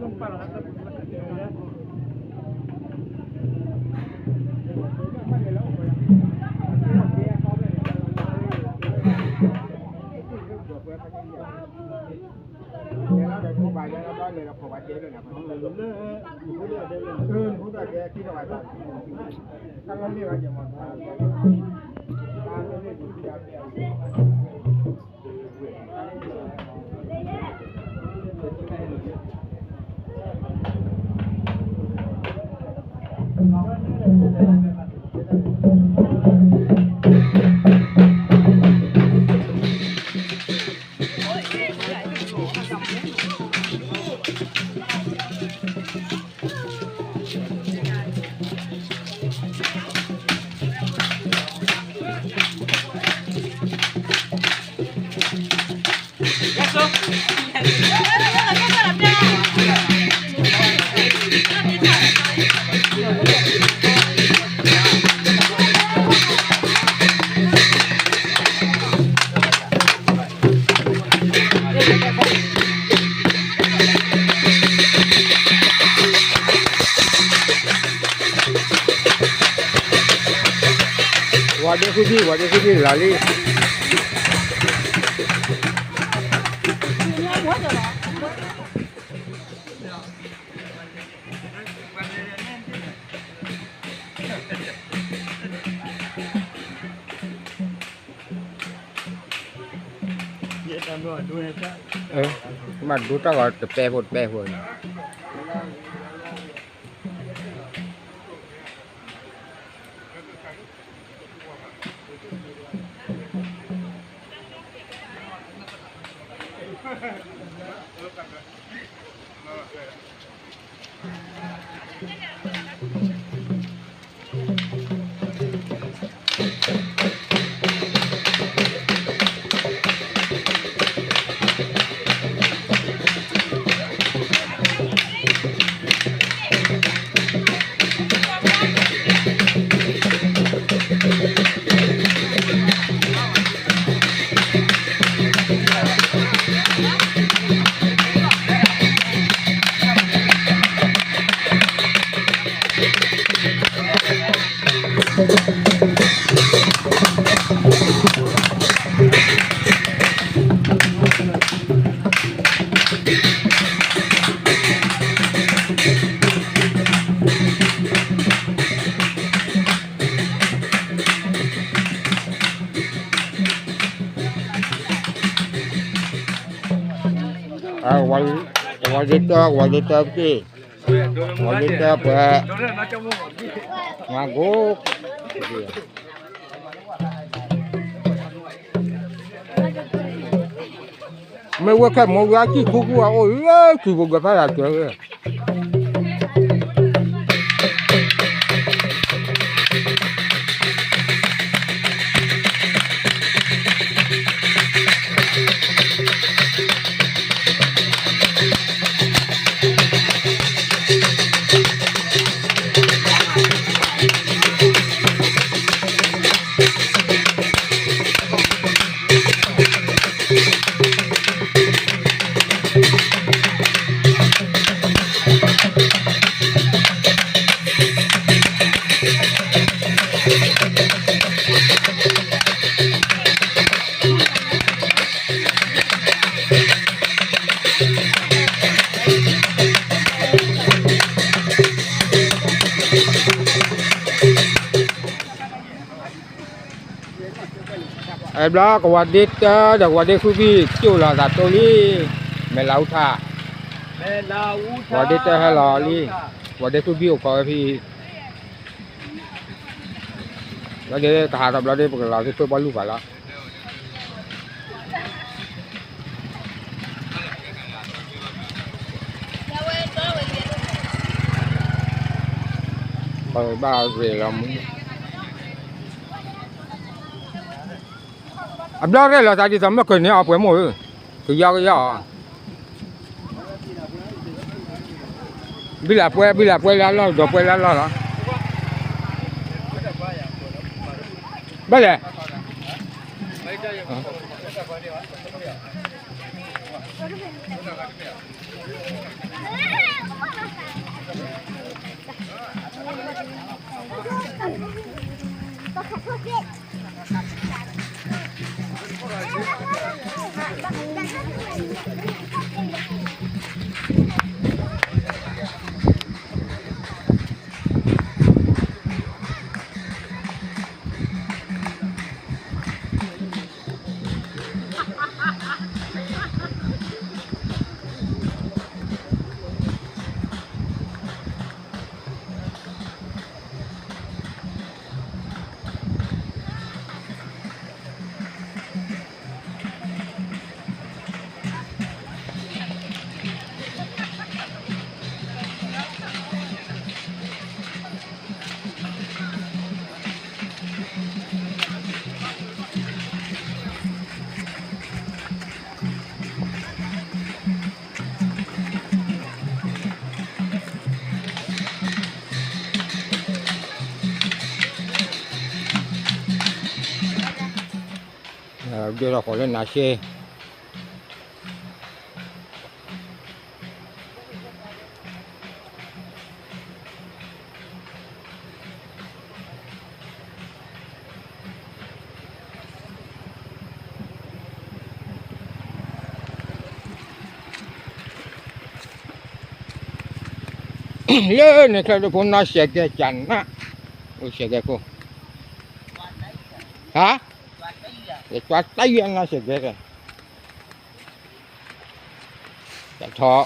ဝၤဒ့ဃုဘံၣ် ဝၤဒ့ဃုဘံၣ်လီၤလံ. မ့ၢ်ဒိတၢ်ဂီၤတပဲဖိတပဲဖိန့ၣ် ဝၤဒ့တၢ် ဝၤဒ့တၢ်ပက့ၢ် ဝၤဒ့တၢ်ပှဲၤ မၤကိး မ့ၢ်ဝဲခဲမိၢ်ဝဲအစံၣ်ခူကူၣ်အအိၣ်လၢထံဖိကီၢ်ဖိတၢ်တၢၢ်ဝဲအဲဘျီ ကဝၤဒ့တၢ်ဒီးကဝၤဒ့ဃုဘံၣ် ကၠိၣ်လီၤသးတိလံ, မဲာ်လးအူထၣ်, ကဝၤဒ့တၢ်ဟဲလီၤလံ, ကဝၤဒ့ဃုဘံၣ်အိၣ်ခိးဝဲဖဲအံၤ, ဘျီဒ့ကဟးထီၣ်ဘျီဒ့ ပကလီၤသ့ၣ်ဖၢပှၢ်လူၢ်ပာ်လီၤ. ပဘၣ်ရဲၣ်လီၤမူ, အဘျီရဲၣ်လီၤသးဒ်သိးမ့ၢ်ကန့ၢ်အီၤပှဲၤမိၢ်ဧၢ, ကယီကယီအီၤ, ဘံလးပှဲၤ ဘံလးပှဲၤလၢအလီၢ် ဒီးပှဲၤလၢအလီၢ်လီၤ. ဘၣ်လဲၣ်. ဒိၣ်ထီၣ်ဃီၤလၢနၤရှဲ လၢန့ၣ်ချၢဒိၣ်ဖိနီၢ်စဲးကဲကနၣ်, အိၣ်စဲးကဲခိၣ်, ဟါ, ယကွၢ်တၢ်ယံၤအနီၢ်စဲးကဲ, ကထီ ဟး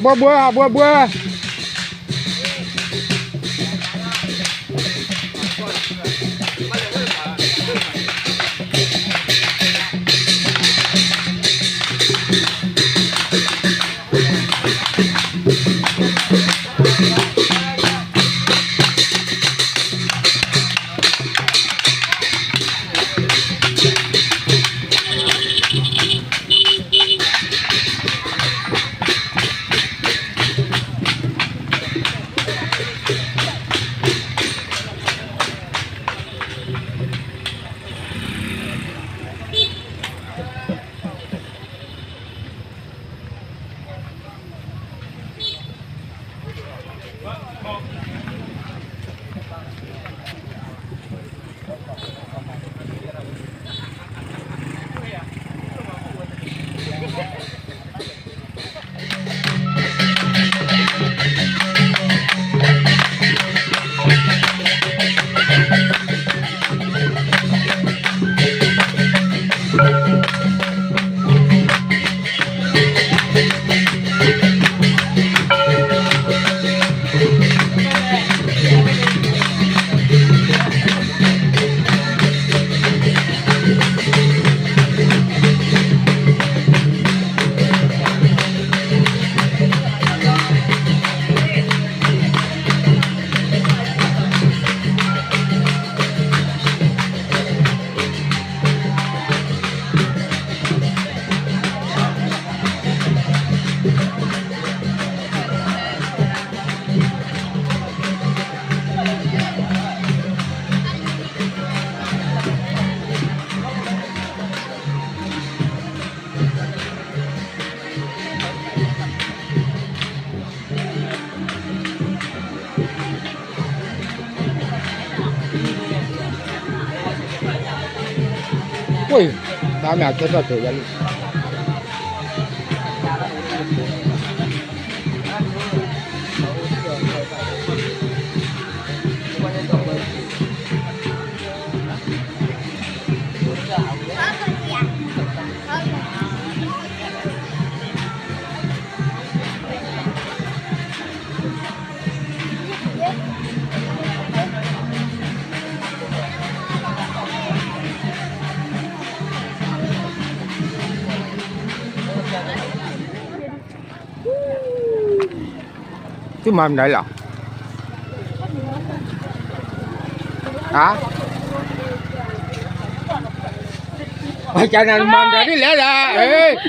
ဘှီဘှီ ဟးဘှီဘှီ ဟး တၢ်မ့ၢ်အကဲထီၣ်ကဲးယၤလံ. သုမၤမနုၤလီၤ. ဟါ, ပှၤကနၣ်မၤမတၤဒ်လဲၣ်လီၤ,